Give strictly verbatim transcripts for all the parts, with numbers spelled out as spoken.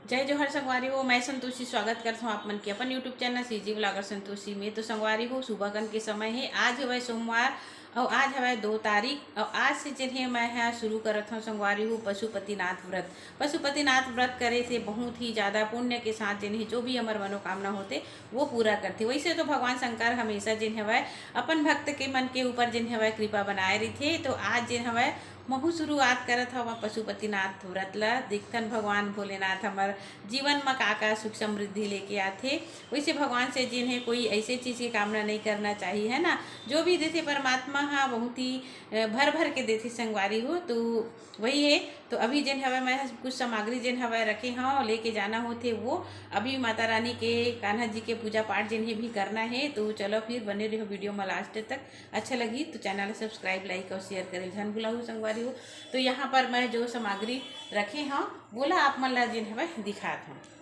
जय जोहार संगवारी हो, मैं संतोषी स्वागत करत हूँ आप मन के अपन YouTube channel CG blogger Santoshi में। तो संगवारी हो, सुबह कन के समय है, आज हवय सोमवार और आज हवय दो तारीख। और आज से जिन्हें मैं है शुरू करत हूँ संगवारी हो पशुपतिनाथ व्रत। पशुपतिनाथ व्रत करे से बहुत ही ज़्यादा पुण्य के साथ जिन्हें जो भी हमर मनोकामना होते वो पूरा करते। वैसे तो भगवान शंकर हमेशा जिन हवय अपन भक्त के मन के ऊपर जिन हवय कृपा बनाए रहिथे। तो आज जिन हवय महू शुरुआत करत हवं पशुपतिनाथ व्रत ला। देखथन भगवान भोलेनाथ हमर जीवन म का का सुख समृद्धि लेके आथे। वैसे भगवान से जिन्हें कोई ऐसे चीज़ की कामना नहीं करना चाहिए, है ना। जो भी देथे परमात्मा हा बहुत ही भर भर के देथे संगवारी हो। तो वही है। तो अभी जिन हवय मैं कुछ सामग्री जिन हवय रखे हव लेके जाना होथे वो। अभी माता रानी के, कान्हा जी के पूजा पाठ जिन्हें भी करना है। तो चलो फिर बने रहो वीडियो में लास्ट तक। अच्छा लगी तो चैनल सब्सक्राइब, लाइक और शेयर करे झन भुलाहू संगवारी हो। तो यहाँ पर मैं जो सामग्री रखे हव वोला आप मन ला जिन हवय दिखात हव।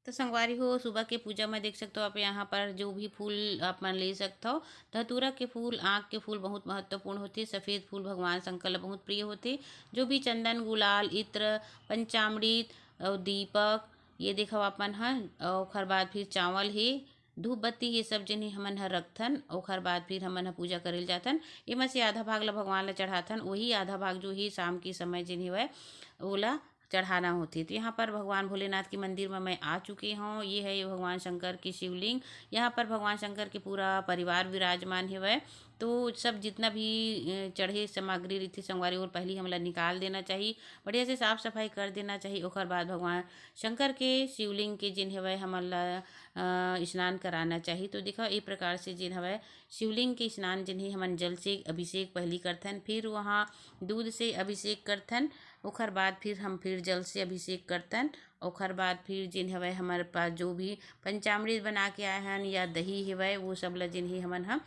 तो संगवारी हो, सुबह के पूजा में देख सकते हो आप, यहाँ पर जो भी फूल आप मन ले सकते हो। धतूरा के फूल, आँख के फूल बहुत महत्वपूर्ण होते। सफेद फूल भगवान शंकर ला बहुत प्रिय होते। जो भी चंदन, गुलाल, इत्र, पंचामृत और दीपक, ये देखो आप मन ह। और ओखर बाद फिर चावल हे, धूप बत्ती, ये सब जिन हमन ह रखथन। ओखर बाद फिर हमन ह पूजा करे ल जाथन। एमा से आधा भाग ला भगवान ला चढ़ाथन, वही आधा भाग जो ही शाम के समय जिन हवय ओला चढ़ाना होथे। तो यहाँ पर भगवान भोलेनाथ के मंदिर में मैं आ चुके हूँ। ये है भगवान शंकर की शिवलिंग। यहाँ पर भगवान शंकर के पूरा परिवार विराजमान हेवय। तो सब जितना भी चढ़े सामग्री रहिथे संगवारी, वो पहली हमला निकाल देना चाहिए, बढ़िया से साफ सफाई कर देना चाहिए। ओकर बाद भगवान शंकर के शिवलिंग के जिन हेवय हमन ला स्नान कराना चाहिए। तो देखो, ए प्रकार से जिन हवय शिवलिंग के स्नान जिन हे हमन जल से अभिषेक पहली करथन, फिर वहाँ दूध से अभिषेक करथन। ओखर बाद फिर हम फिर जल से अभिषेक करथन। ओखर बाद फिर जिन हवय हमर पास जो भी पंचामृत बना के आए हन या दही हेवय, वो सब ल जिन हे हमन ह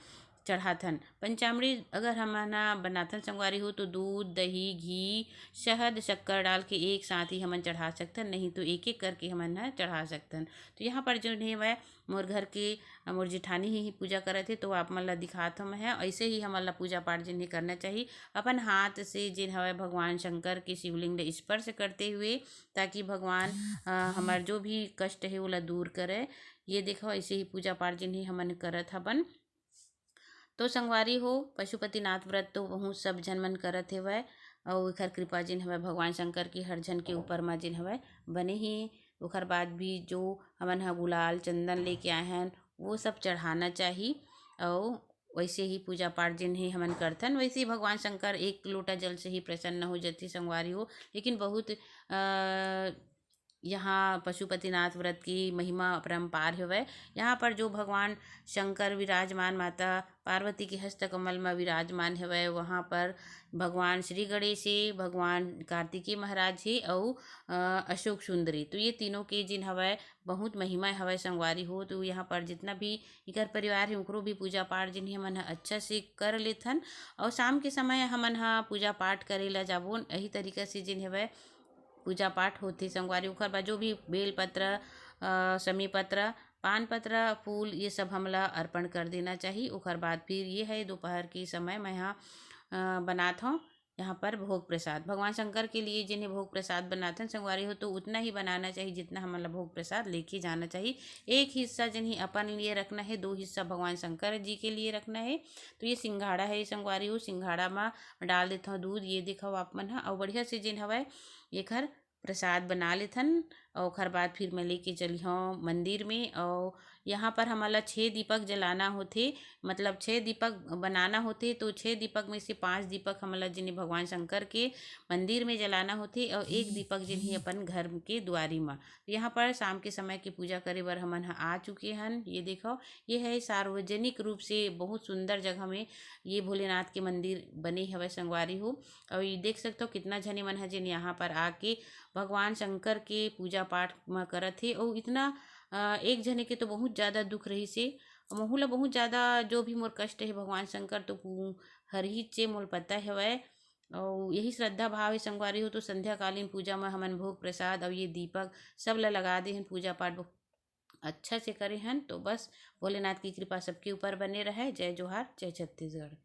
चढ़ाथन। पंचामृत अगर हमन ह बनाथन संगवारी हो, तो दूध, दही, घी, शहद, शक्कर डाल के एक साथ ही हमन चढ़ा सकथन, नहीं तो एक एक करके हमन ह चढ़ा सकथन। तो यहाँ पर जो हेवय मोर घर के, मोर जेठानी ही पूजा करत हे, तो आप मन ला दिखात हव मैं ह। ऐसे ही हमन ला पूजा पाठ जिन हे करना चाहिए, अपन हाथ से जिन हवय भगवान शंकर के शिवलिंग ला स्पर्श करते हुए, ताकि भगवान हमर जो भी कष्ट हे ओला दूर करे। ये देखो, ऐसे ही पूजा पाठ जिन हे हमन करत हवन। तो संगवारी हो, पशुपतिनाथ व्रत तो बहुत सब झन मन करत हेवय, अउ एखर कृपा जिन हवय भगवान शंकर के हर झन के ऊपर म जिन हवय बने ही। ओखर बाद भी जो हमन ह गुलाल चंदन लेके आए हन, वो सब चढ़ाना चाही। अउ वैसे ही पूजा पाठ जिन ही हमन करथन, वैसे ही भगवान शंकर एक लोटा जल से ही प्रसन्न हो जथे संगवारी हो। लेकिन बहुत अ, यहाँ पशुपतिनाथ व्रत की महिमा अपरंपार हवय। यहाँ पर जो भगवान शंकर विराजमान, माता पार्वती के हस्तकमल में विराजमान हवय, वहाँ पर भगवान श्री गणेश हे, भगवान कार्तिकेय महाराज हे अउ अ, अशोक सुंदरी। तो ये तीनों के जिन हवय बहुत महिमा हवय संगवारी हो। तो यहाँ पर जितना भी इकर परिवार हे, उकरो भी पूजा पाठ जिन हे हमन ह अच्छा से कर लेथन। और शाम के समय हमन ह पूजा पाठ करे ला जाबो। यही तरीका से जिन हवय पूजा पाठ होथे संगवारी। ओखर बाद जो भी बेल पत्र, अ, समी पत्र, पान पत्र, फूल, ये सब हमला अर्पण कर देना चाही। ओखर बाद फिर ये है दोपहर के समय मैं ह, अ, बनात हौं यहाँ पर भोग प्रसाद। भगवान शंकर के लिए जिन्हें भोग प्रसाद बनाथन संगवारी हो, तो उतना ही बनाना चाहिए जितना हमन ला भोग प्रसाद लेके जाना चाहिए। एक हिस्सा जिन्हें अपन लिए रखना है, दो हिस्सा भगवान शंकर जी के लिए रखना है। तो ये सिंघाड़ा है संगवारी हो, सिंघाड़ा मा डाल देत हौं दूध। ये देखो आप मन ह, अउ बढ़िया से जिन हवय एखर प्रसाद बना लेथन। अउ ओखर बाद फिर मैं लेके चली हौं मंदिर में। अउ यहाँ पर हमन ला छः दीपक जलाना होथे, मतलब छः दीपक बनाना होथे। तो छः दीपक में से पाँच दीपक हमन ला जिन्हें भगवान शंकर के मंदिर में जलाना होथे, अउ एक दीपक जिन्हें अपन घर के दुआरी म। तो यहाँ पर शाम के समय की पूजा करे बर हमन ह आ चुके हन। ये देखो, ये है सार्वजनिक रूप से बहुत सुंदर जगह में ये भोलेनाथ के मंदिर बने हवय संगवारी हो। अउ ये देख सकते हो कितना झने मन ह जिन यहाँ पर आके भगवान शंकर के पूजा पाठ म करत हे। अउ इतना अ, एक झने के तो बहुत ज़्यादा दुख रहिस हे। महू ला बहुत ज़्यादा जो भी मोर कष्ट हे भगवान शंकर तो पू-, हरही चे मोल पता हवय। अउ यही श्रद्धा भाव हे संगवारी हो। तो संध्याकालीन पूजा म हमन भोग प्रसाद अउ ये दीपक सब ला लगा दे हन, पूजा पाठ ब-, अच्छा से करे हन। तो बस भोलेनाथ की कृपा सबके ऊपर बने रहे। जय जोहार, जय छत्तीसगढ़।